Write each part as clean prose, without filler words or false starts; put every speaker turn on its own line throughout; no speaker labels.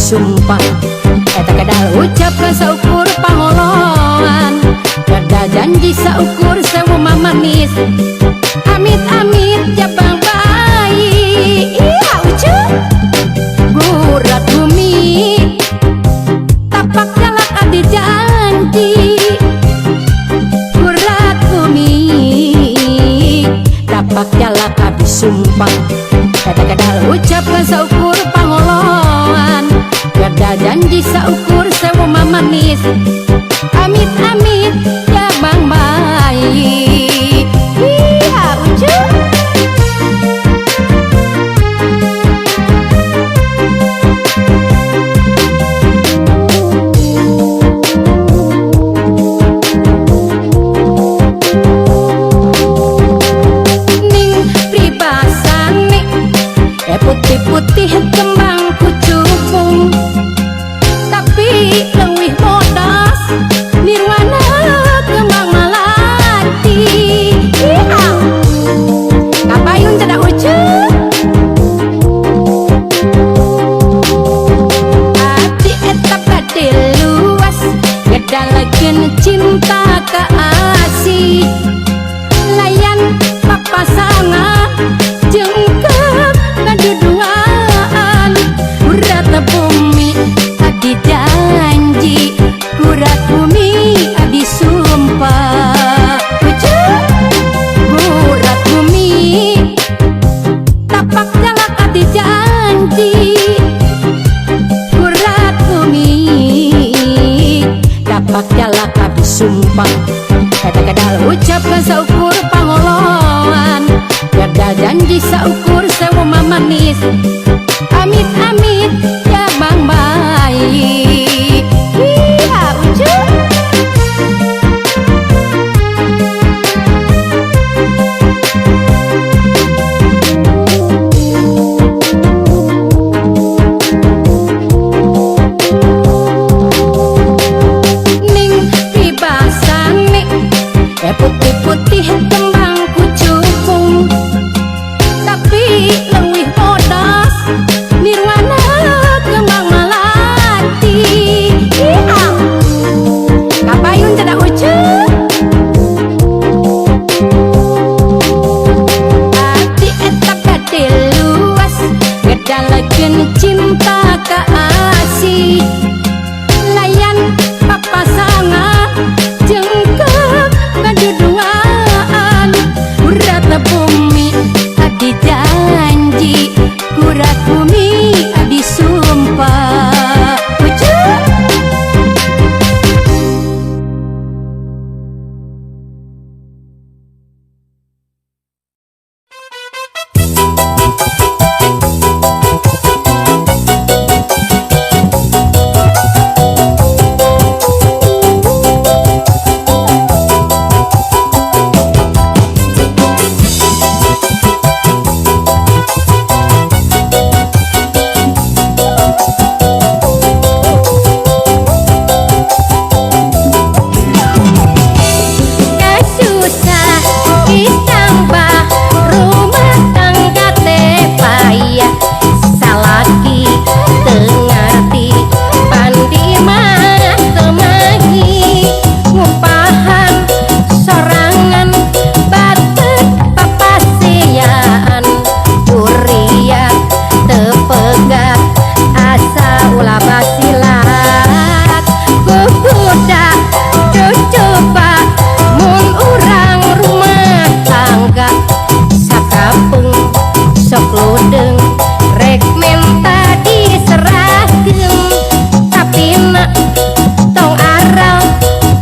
sumpah. Eta kadal ucapkan saukur pangoloan, kada janji saukur sewu mamanis. Amit-amit jabang bayi. Iya ucu. Gurat bumi tapak jalak abdi janji. Gurat bumi tapak jalak abdi sumpah. Eta kadal ucapkan saukur pangoloan, kada janji saukur sewu mamanis. Amit-amit jabang bayi. Iya ucu. Ning pribasane putih-putih kembang kucupung, tapi leuwih bodas nirwana kembang melati. Iya. Kapayun cenah ucu. Ati eta bade luas ngedalakeun cinta ka asih. Layan papasangan jengkep kaduduaan. Urat bumi abdi janji, urat bumi abdi sumpah. Ucu. Urat bumi tapak jalak abdi janji. Urat bumi tapak jalak abdi sumpah. Eta kadal ucapkan saukur pangoloan, kada janji saukur sewu mamanis. Amit-amit jabang bayi. Iya ucu. Ning pribasane putih-putih kembang kucupung, tapi leuwih bodas nirwana kembang melati. Iya. Kapayun cenah ucu. Ati eta bade luas ngedalakeun cinta ka asih. Layan papasangan jengkep kaduduaan. Urat bumi abdi janji, urat bumi abdi sumpah. Ucu. Kasusah ditambah rumah tangga teh payah, salaki teu ngarti pandi mah teu mahi, ngupahan sorangan batet papaseaan, kuriak teu pegat asa ulah basilat. Guguda cocoba mun urang rumah tangga sakapeung sok ludeung rek menta diserahkeun, tapi na tong aral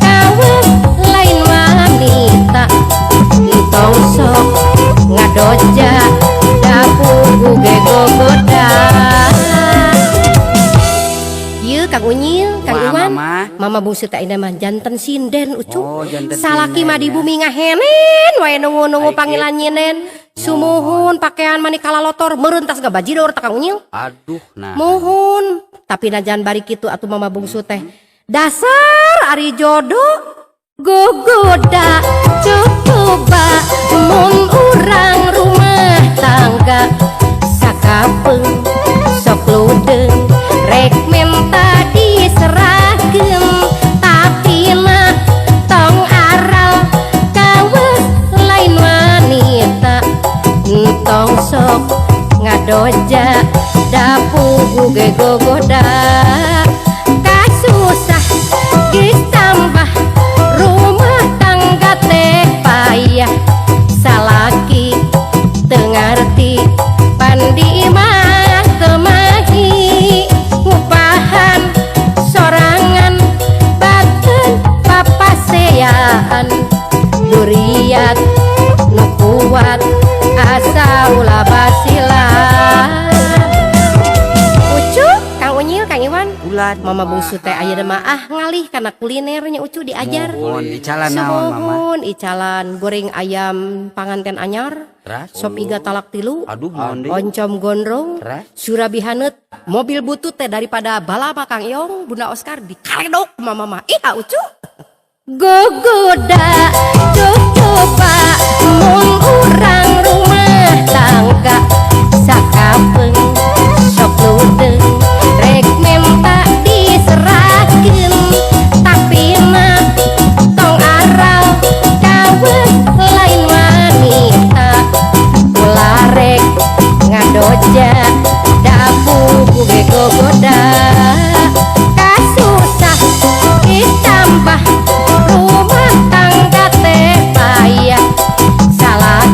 kawas lain wanita, entong sok ngadoja dapu ge gogoda. Ieu Kang Unyil, Kang
Wah,
Iwan.
Mama.
Mama bungsu teh ayeuna mah janten sinden ucu.
Oh, janten
Salaki
sinden,
mah di
ya.
bumi ngahenen wae nunggu-nunggu
Ai,
panggilan nyinen. Sumuhun pakaian mani kalalotor meureun tas gabajidor tah Kang Unyil.
Aduh, nah.
Muhun, tapi najan bari kitu atuh mama bungsu teh. Dasar ari jodoh guguda cukuba mun urang rumah tangga sakapeung sok ludeung rek. gogoda kasusah geus tambah rumah tangga teh payah salaki teu ngarti pandi mah teu mahi ngupahan sorangan bageun papaseaan duriat nu kuat asa ulah basila. Ucu, Kang Unyil, Kang Iwan.
Bulan.
Mama Bungsu teh ayeuna mah ah ngalih kana kulinernya, Ucu, diajar.
Mohon icalan naon, Mama?
Sumuhun, icalan goreng ayam panganten anyar.
Teras?
Sop iga talak tilu.
Aduh, naon deui?
Oncom gondrong.
Teras?
Surabi haneut, mobil butut teh daripada balama Kang Yong, Bunda Oscar dikaredok mama mah. Ih, ah, Ucu. Gogoda coba mun urang rumah tangga sakapeung sok ludeung rek menta diserahkeun tapi mah tong aral kaweun lain wanita ulah rek ngadoja dapu ge gogoda kasusah ditambah rumah tangga teh payah salah.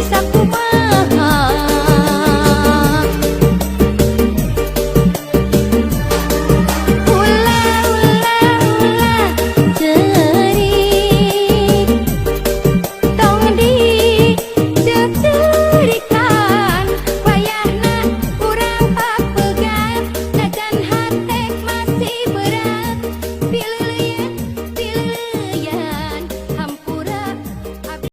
Sakumaha. Ulah ulah ulah ceurik, tong dicecerikan. Wayahna urang papegat, najan hate masih berat. Pileuyeun pileuyeun hampura abdi.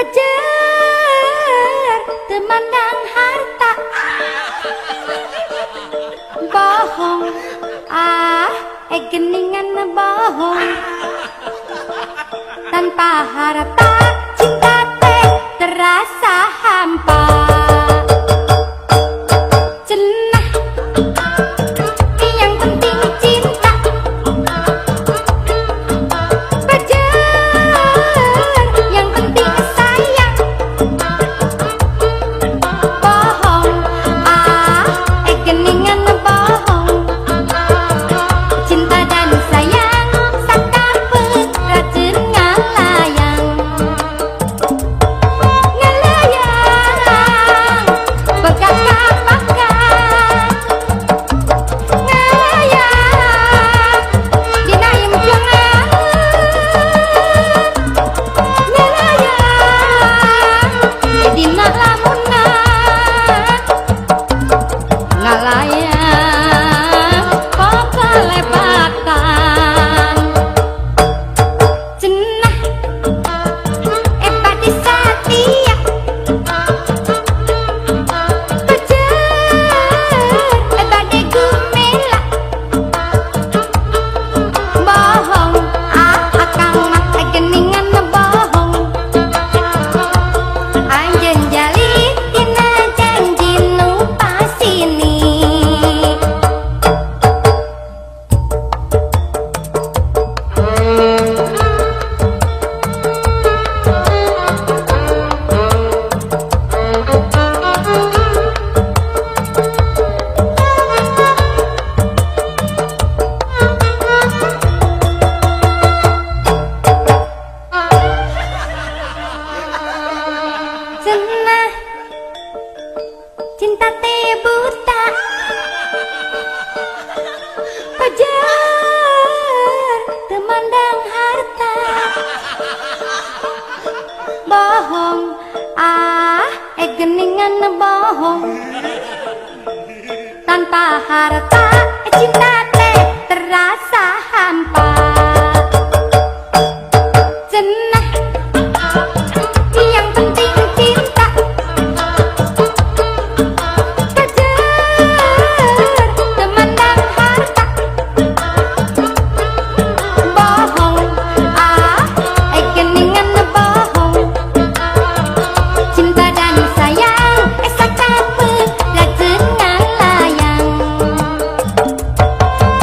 Pajar teu mandang harta. Bohong ah geningan bohong. Tanpa harta cinta teh terasa hampa. Cenah yang penting cinta. Pajar yang penting sayang. Bohong ah geningan bohong. Cinta dan sayang sakapeut racun ngalayang. Ngalayang bekak-kapakan. Ngalayang dina implongan. Ngalayang dina lamunan. Ngalayang kokolepatan. Cenah bade satia. Pajar bade gumela. Bohong ah akang mah geningan bohong. Anjeun jali tina janji nu pasini. Cenah cinta teh buta. Pajar teu mandang harta. Bohong ah geningan bohong. Tanpa harta cinta teh terasa hampa. Cenah yang penting cinta. Pajar teu mandang harta. Bohong ah geningan bohong. Cinta dan sayang sakapeut racun ngalayang.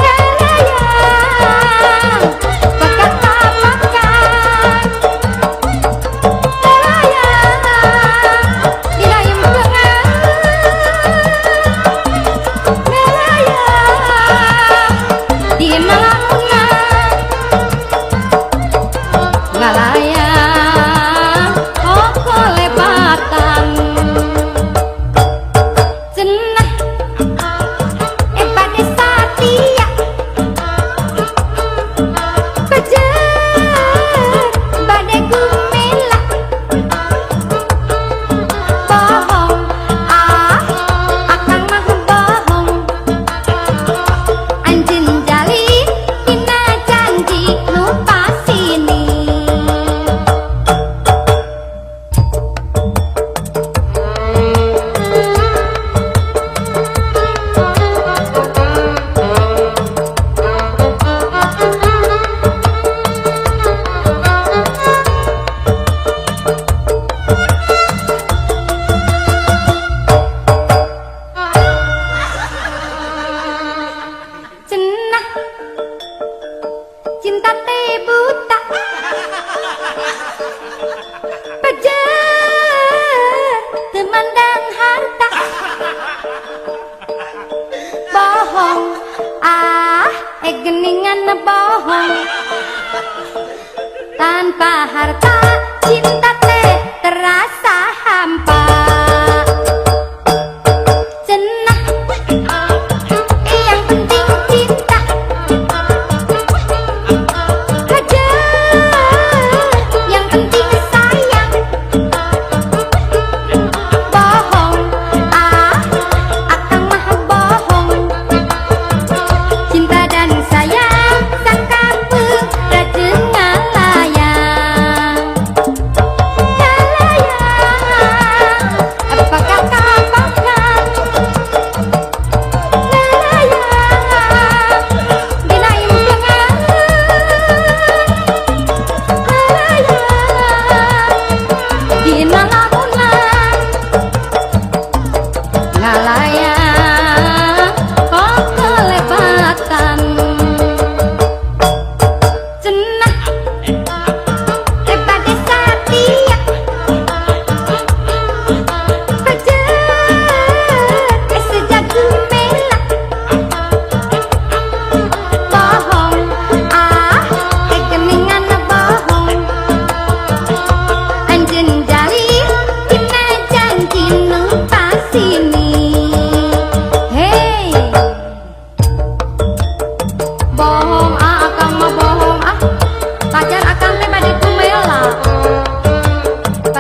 Ngalayang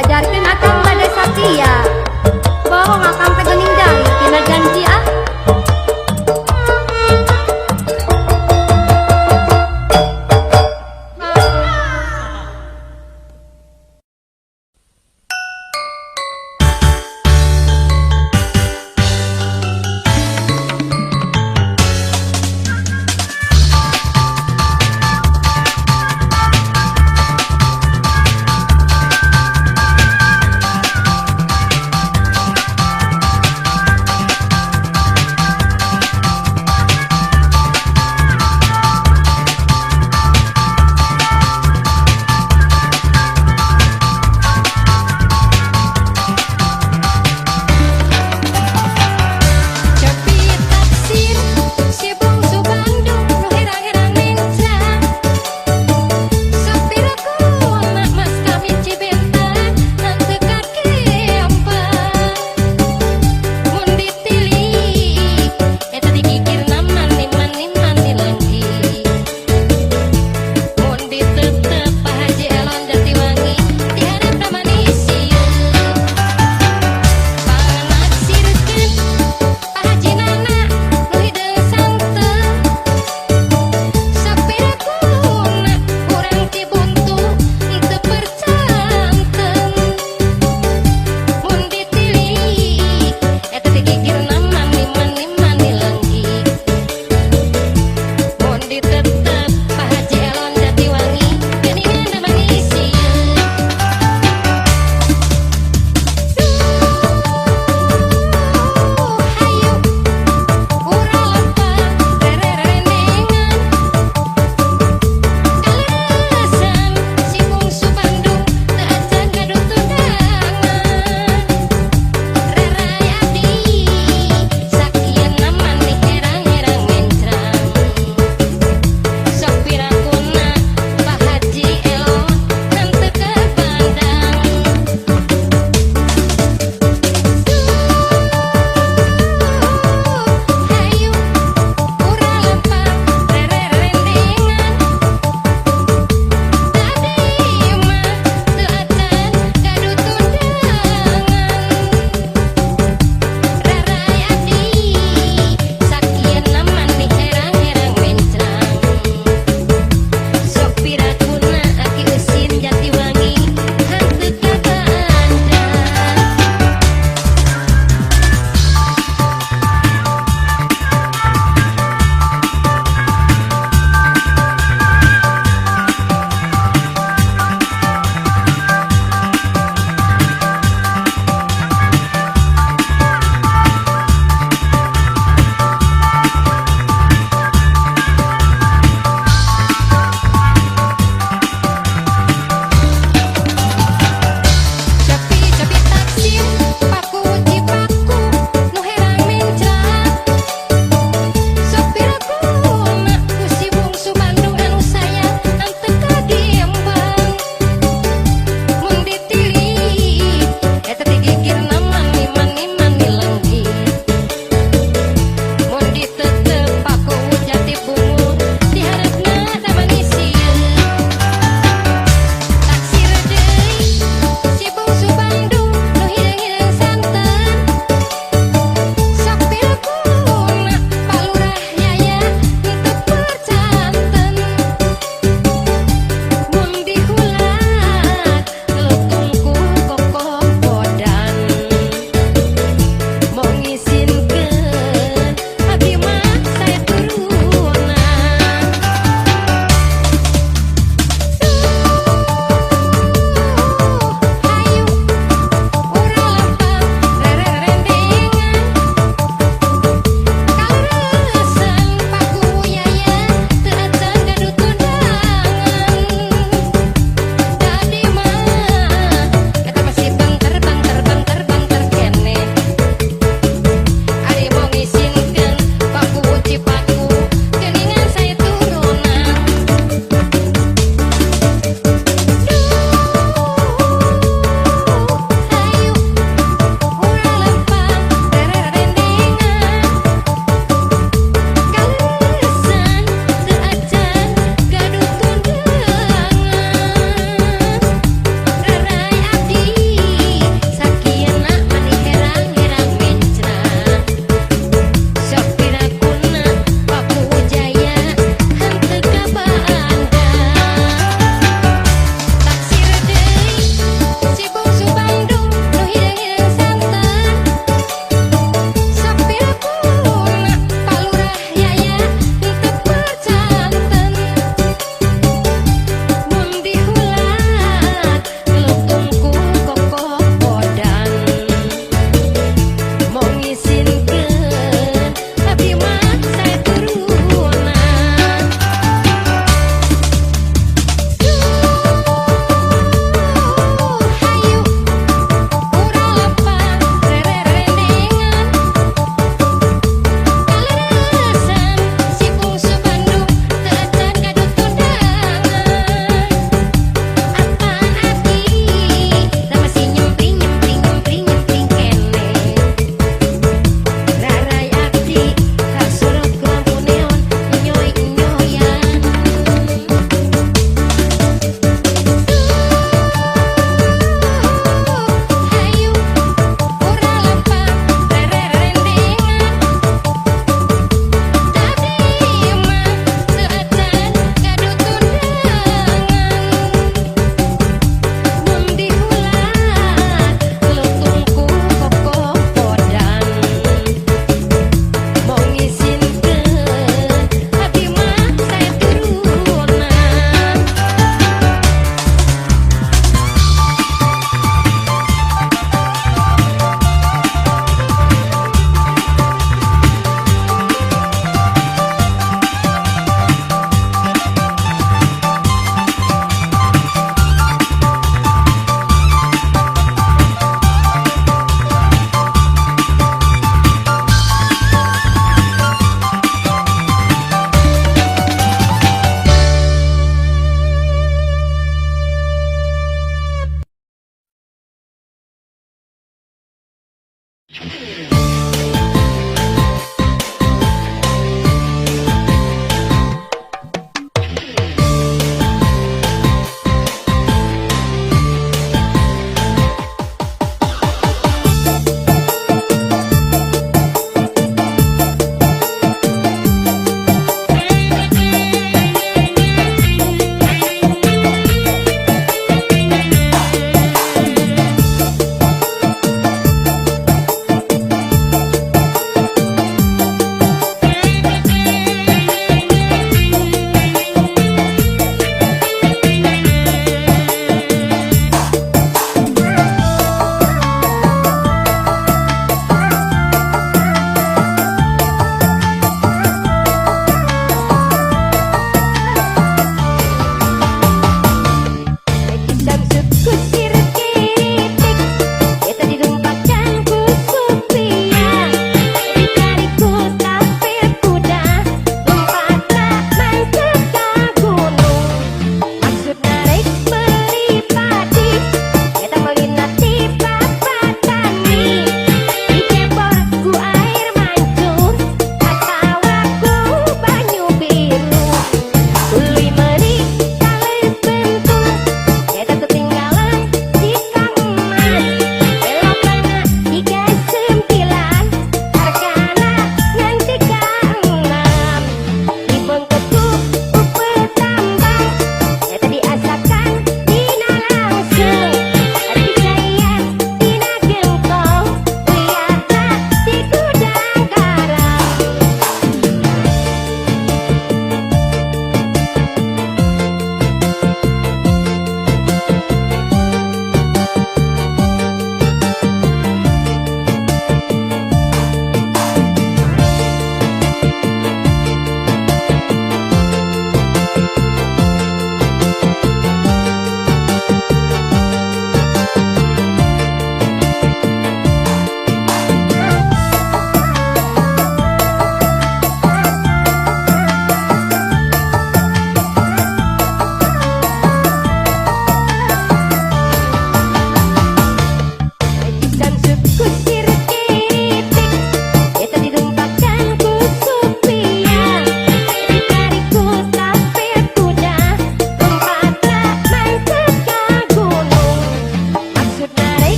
Pajarkeun akang bade satia. Bohong akang teh geuning jari tina janji ah.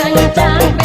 Gancang.